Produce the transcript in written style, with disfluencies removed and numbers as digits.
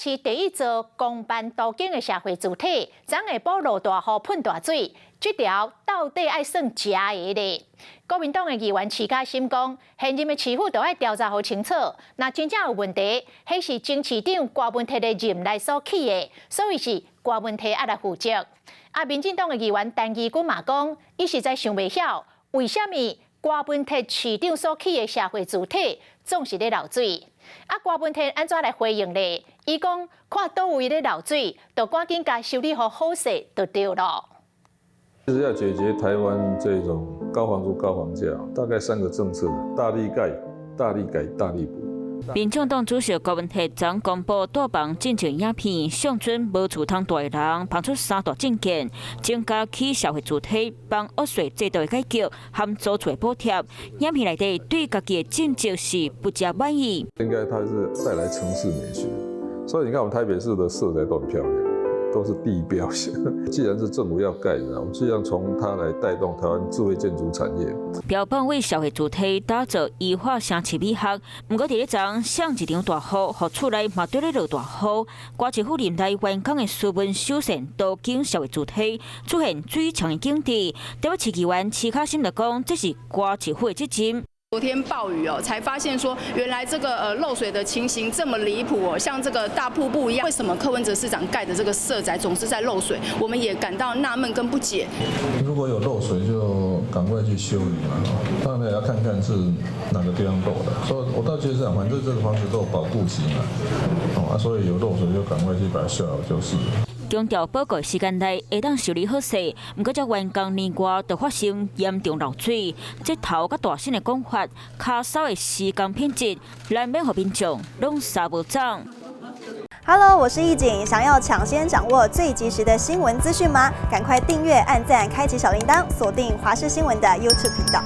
市第一座公辦都更的社會住宅，昨下晡落大雨噴大水，這條到底愛算食的咧？國民黨的議員徐卡心講，現任的市府都愛調查予清楚，若真正有問題，彼是前市長郭文鐵的任內所起的，所以是郭文鐵愛來負責。啊，民進黨的議員陳儀君嘛講，伊實在想袂曉，為啥物郭文鐵市長所起的社會住宅總是咧漏水？啊，郭文鐵按怎來回應咧？伊講看佗位咧漏水，就趕緊共修理予好勢就對囉。其實要解決台灣這種高房租、高房價，大概三個政策：大力蓋、大力改、大力補。民眾黨主席郭文鐵昨公布帶房進前影片，相準無厝通蹛的人，拋出三大政見，增加起社會住宅、幫屋稅制度的改革，含租厝的補貼。影片內底對家己的政績是不誠滿意。應該它是帶來城市美學，所以你看我們台北市的社宅都很漂亮，都是地標性。既然是政府要蓋的，我們盡量從它來帶動台灣智慧建築產業。標榜為社會住宅打造優化城市美學，毋過佇咧昨上一場大雨，予厝內嘛綴咧落大雨。郭市府任內完工的蘇文修繕都更社會住宅出現水牆的景致。台北市議員徐卡心就講，這是郭市府的責任。昨天暴雨哦，才發現說原來這個漏水的情形這麼離譜哦，像這個大瀑布一樣。為什麼柯文哲市長蓋的這個社宅總是在漏水？我們也感到納悶跟不解。如果有漏水，就趕快去修理嘛。當然也要看看是哪個地方漏的。所以我倒覺得這樣，反正這個房子都有保固期嘛，哦啊，所以有漏水就趕快去把它修好就是。強調報告時間內會當修理好勢，毋過這完工年外就發生嚴重漏水，這頭佮大聲的講法，跤手的施工品質，難免予民眾攏捎無總。 Hello，我是易景，想要搶先掌握最及時的新聞資訊嗎？趕快訂閱、按讚、開啟小鈴鐺，鎖定華視新聞的 YouTube 頻道。